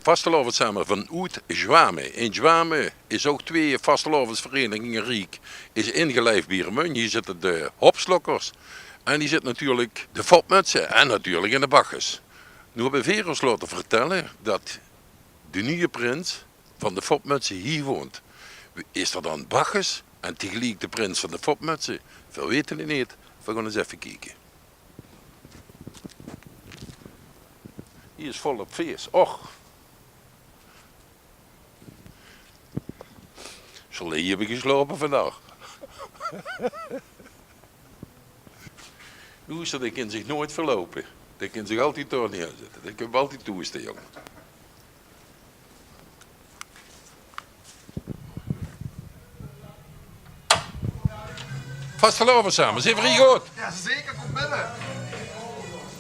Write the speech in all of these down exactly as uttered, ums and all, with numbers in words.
Vastelaovend same vanoet Zjwame. In Zjwame is ouch twieë vastelaovendsvereniginge riek. Is ingelief Bieremunj, hie zitte de Hopslokkers. En hie zit natuurlik de Fopmutse en natuurlik in de Bacchus. Noe höbbe veer ós laote vertèlle dat de nuje prins van de Fopmutse hie woont. Is d'r dan Bacchus en tegeliek de prins van de Fopmutse? Veer weite 't neet. Veer gaon ins effe kieke. Hie is volop fees. Och. Zölle hie höbbe gesjlaope vannacht? Noe, dae kin zich noeit verloupe. Dae kin zich altied dao neerzitte. Dae kin altied toeste, jóng. Vastelaovend same, zeen veer hie good? Jao, zeker, kom binne.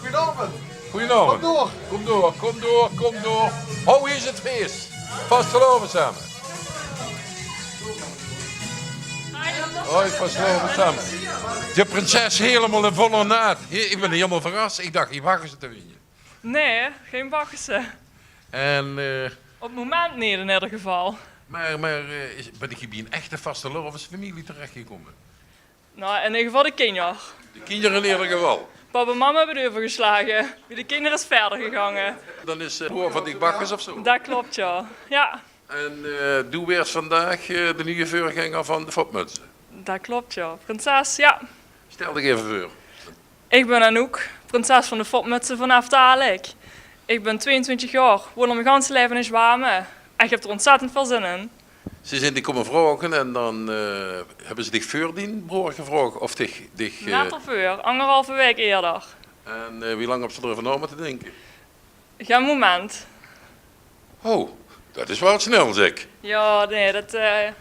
Goojenaovend. Goojenaovend. Kom door. Kom door, kom door, kom door. Hou, hie is 't fees. Vastelaovend same. Hoi, vastelaovend same. De prinses hielemaol in vol ornaat. Hie, ich bön hielemaol verras. Ich dach, hie Bacchusse te vinje. Nae, gein Bacchusse. En, eh, op 't moment neet in eder geval. Mer, mer, eh, is, bön ich hie bie 'n echte vastelaovesfamilie terechgekómme? Nou, in eder geval de kinjer. De kinjer in eder geval. Pap en mam höbbe 't euvergeslage. Bie de kinjer is 't wiejer gegange. Dan is, eh, broor van dich Bacchus of zo? Det klop, jao. Jao. En, eh, doe waers vandaag, eh, de nuje veurgenger van de Fopmutse? Det klop, jao. Prinses, jao. Stèl dich effe veur. Ich bön Anouk, prinses van de Fopmutse vanaaf dalik. Ich bön twieëntwintjig jaor, woon al mien ganse laeve in Zjwame. En ich höb d'r ontzettend väöl zin in. Ze zeen dich kómme vraoge en dan, eh, höbbe ze dich veur dien broor gevraog of dich, dich, eh, net d'rveur, angerhalve waek eerder. En, eh, wie lang höbs se d'r euver nao mótte dinke? Gein moment. Oh, det is waal snel, zèk. Jao, nae, det, eh,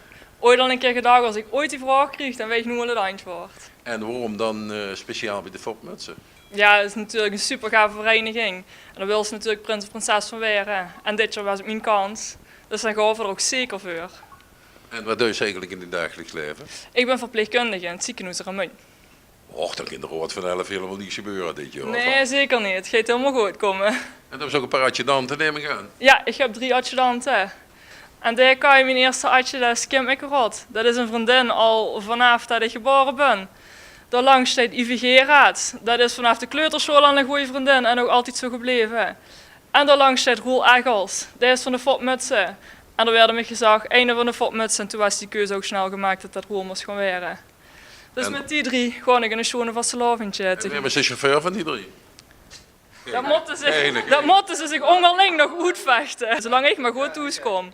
oeit al 'ne kier gedach. Es ich oeit die vraog krieg, dan weit ich noe al 't antjwaord. En waorom dan, eh, speciaal bie de Fopmutse? Jao, 't is natuurlik 'n supergaaf vereniging. En dao wils se natuurlik prins of prinses van waere. En dit jaor waas 't mien kans. Dus dan gaon v'r d'r ouch zeker veur. En waat deis se eigelik in 't dagelijks laeve? Ich bön verpleegkundige in 't zekenhoes in Remunj. Och, dan kin d'r Raod van Elf hielemaol niks gebeure dit jaor, toch? Nae, zeker neet. 't Geit hielemaol good kómme. En doe höbs ouch e paar adjudante, num ich aan? Jao, ich höb drie adjudante. En dao kins se mien ierste adjudant, Kim Ikkerot. Det is ein vriendin al vanaaf det ich gebaore bön. Daolangs steit Yvie Geraerts. Det is vanaaf de kleutersjool al ein gooj vriendin en ouch altied zo gebleve. En daolangs steit Roel Eggels. Dae is van de Fopmutse. En d'r waerd mich gezag, eine van de Fopmutse. En toen waas die keuze ouch snel gemaak det det Roel mós gaon waere. Dus mit die drie gaon ich ein sjoon vastelaovendje tegemoot. En wae is de chauffeur van die drie? Det mótte ze, det mótte ze zich óngerling nog oetvechte. Zoelang ich mer good thoes kóm.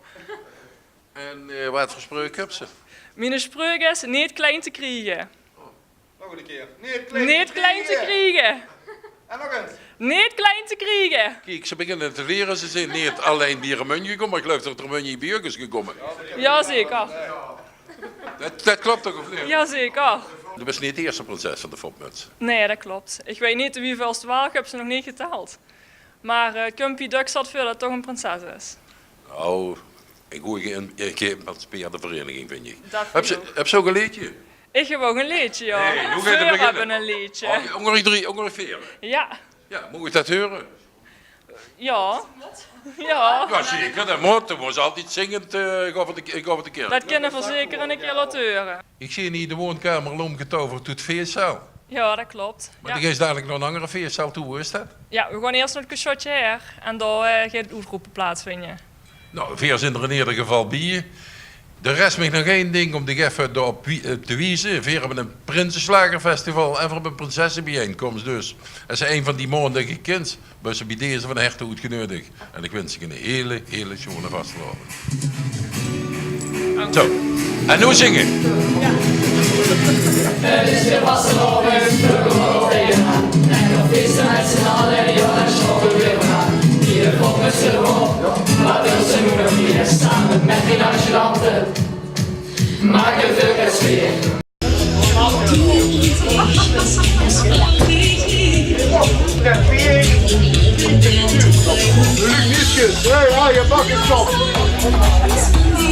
En, eh, waat veur spreuk höbs se? Mien spreuk is: neet klein te kriege. Nog ein kier. Neet klein te kriege. En nog ins. Neet klein te kriege. Kiek, ze beginne te liere. Ze zeen neet allein bie Remunj gekómme, mer ich geluif det Remunj bie uch is gekómme. Jao, zeker. Det, det klop toch, of neet? Jao, zeker. Doe bis neet de ierste prinses van de Fopmutse. Nae, det klop. Ich weit neet wieväöl ste waal, ich höb ze nog neet geteld. Mer, eh, Kumpie Duk steit veur det 't toch ein prinses is. Nou, ein gooj geëmancipeerde vereiniging, vinj ich. Det vinj ich ouch. Höbs se ouch ein leedje? Ich höb ouch ein leedje, jao. Hey, noe geit 't beginne. Veer höbbe ein leedje. Oké, ónger die drie, ónger die veer. Jao. Jao, maag ich det heure? Jao. Jao. Jao, zeker, det mót. Doe mós altied zingend, eh, gaon v'r de, gaon v'r de kèrk. Det kinne v'r zeker ein kier laote heure. Ich zeen hie de woonkamer al ómgetouverd tot feeszaal. Jao, det klop. Mer doe geis dalik nao ein anger feeszaal toe, wie is det? Jao, v'r gaon iers nao 't Cachotje Hair en dao, eh, geit 't oetrope plaatsvinje. Nou, veer zeen d'r in eder geval bie. D'r rest mich nog ein ding óm dich effe d'rop wie-, eh, te wieze. Veer höbbe ein prinseslagerfestival en veer höbbe ein prinsessebiejeenkoms. Dus es se ein van die maondige kins, bös se bie deze van herte oetgeneudig. En ich wins dich eine hele, hele sjoone vastelaovend. Zo. En noe zinge. Het is weer vastelaovend, we komen er weer aan. En we feesten met z'n allen, jao, en sjouwe weer aan. Hier komt het z'n op, wat wil ze nu nog meer? Samen met die adjudanten maken we het weer. Luc Nieskens, hey, hey, je bak is top.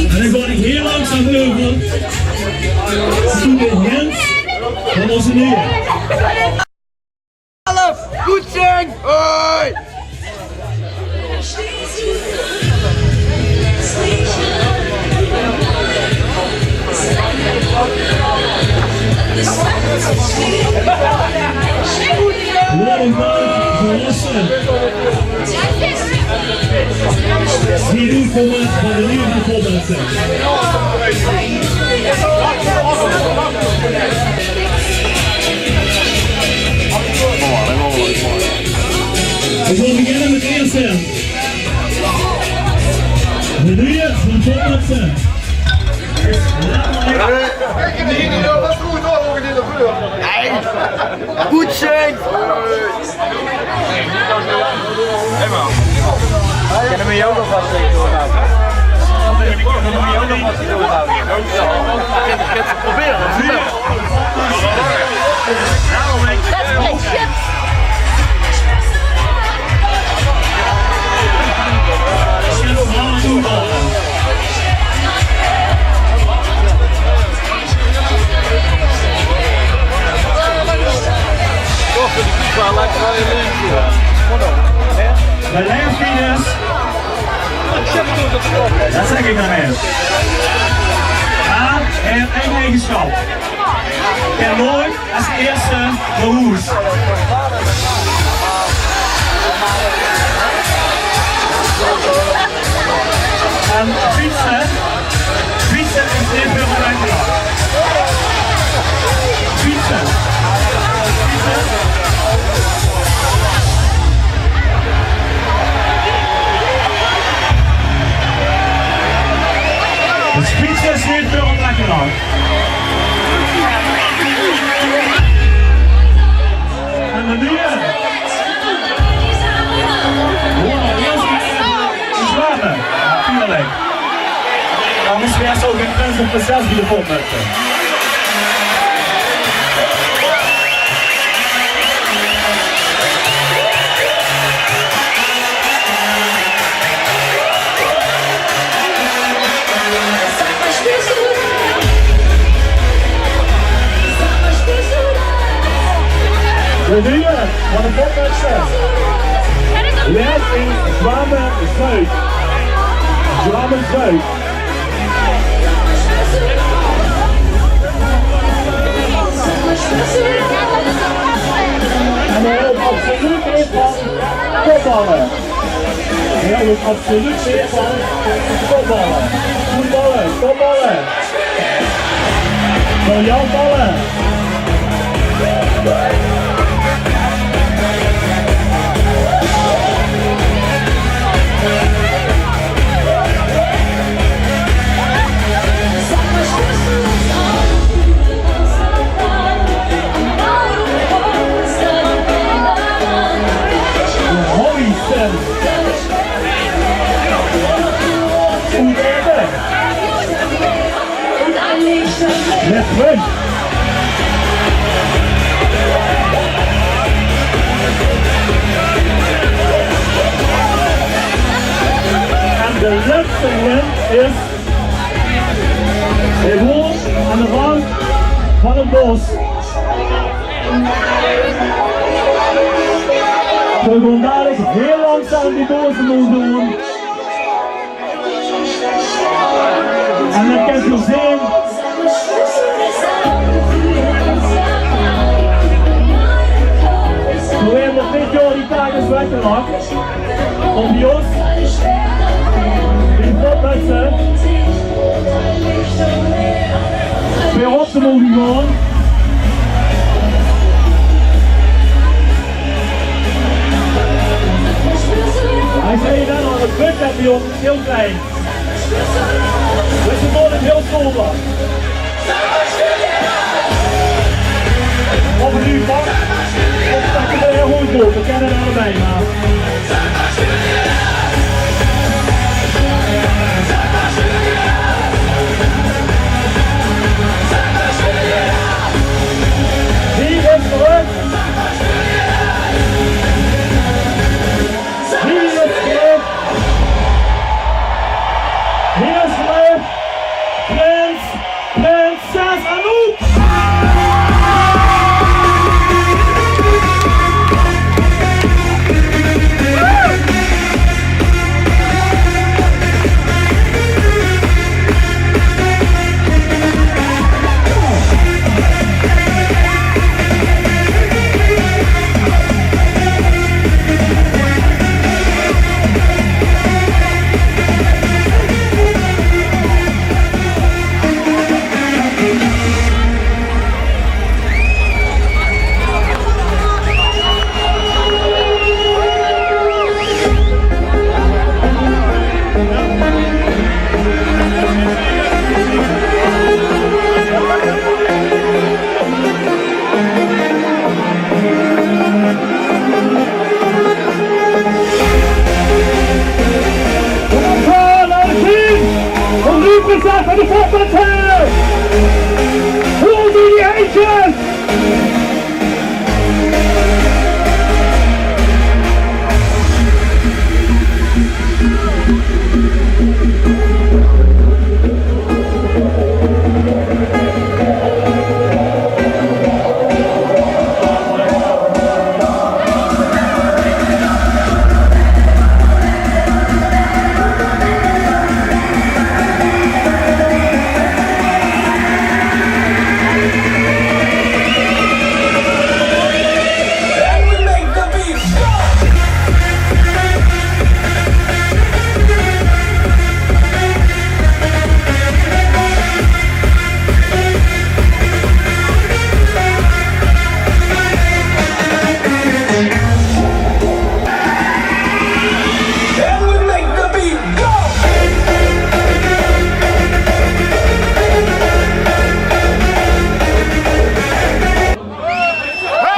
En dan gaon ich hieël langzaam euver to de Hens van ózze Neer. Elf, good zing! Hoi! Van de lieve voorbereiding. We gaan beginnen met de eerste. De drie van Thomassen. Good shit! Kunnen we jou nog wat zeggen? Kunnen we jou nog wat zeggen? Proberen. That's my shit. De leeftijd is. Dat zeg ik dan eens. Maar hij heeft één eigenschap. Hij loopt als eerste naar hoes. En fietsen, fietsen is niet veel belangrijker. Fietsen. Fietsen. Dus fietsen is niet veel belangrijker. En de nieuwe. Gewoon al heel goed. Zwemmen, natuurlijk. Maar misschien is ook een kunst en proces die de volgende. De deur van de Potmutsen. Ligt in Zwamen Zuid. Zwamen Zuid. En hij houdt absoluut niet van kopballen. Hij houdt absoluut niet van kopballen. Voetballen, kopballen. Briljant ballen. Royston. Oet Ede. Met punt. En de lèste win is, hij woont aan de rand van het bos. We gaan dadelijk heel langzaam die dozen doen. En dan kènt geer zeen. Zoe hèt dit jaor die taak is weggelag. Óm bie ós, die Potmutsen, weer op te moge gaon. Hij zei net al, het budget bie ós is heel klein. Dus we doen het heel sober. Of het nu mag, of dat je er heel goed doet, we kennen het allebei, maar. Wie is terug? Wie is terug? Wie is terug? Prins, prinses Anouk! Van de Fopmans! Roel die die eentjes!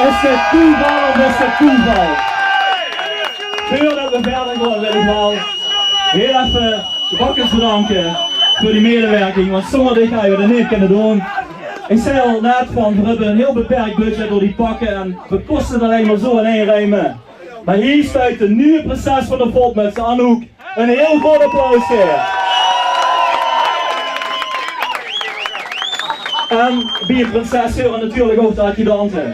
Is dit toeval of is dit toeval? Veurdet we wiejer gaon, wil ich waal hieël effe de bakkes bedanke veur die medewerking, want zónger dich hadde we dit neet kinne doon. Ich zag al net van, we höbbe ein hieël beperk budget door die pakke en we kóste allein mer zo in ein ruime. Mer hie steit de nuuje prinses van de Fopmans, Anouk. Ein hieël groeët applaus veur. En bie ein prinses huuere natuurlik ouch de adjudante.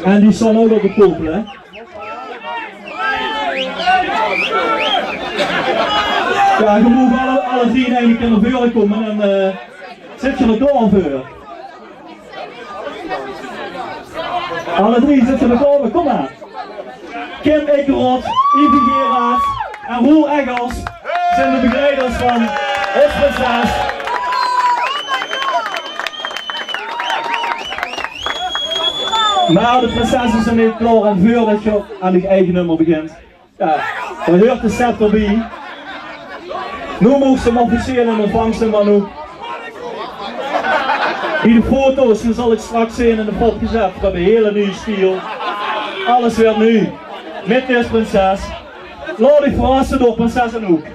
En die staon ouch op de popel, hè. Jao, geer moogt alle, alle drie in eine kier nao veure kómme en, eh, zit geer d'r klaor veur? Alle drie, zit geer d'r klaor veur? Kóm mer. Kim Ekerot, Yvie Geraerts en Roel Eggers zeen de begeleiders van ós prinses. Mer de prinses is nog neet klaor en veurdet geer aan eur eige nummer begint, jao, dao huuert de scepter bie. Noe moogs se 'm officieel in ontvangs numme, Anouk. Bie de foto's, die zal ich straks zeen in de pop gezat. We höbbe ein hieël nuuj stiel. Alles weer nuuj. Mit dees prinses. Laot uch verrasse door prinses Anouk.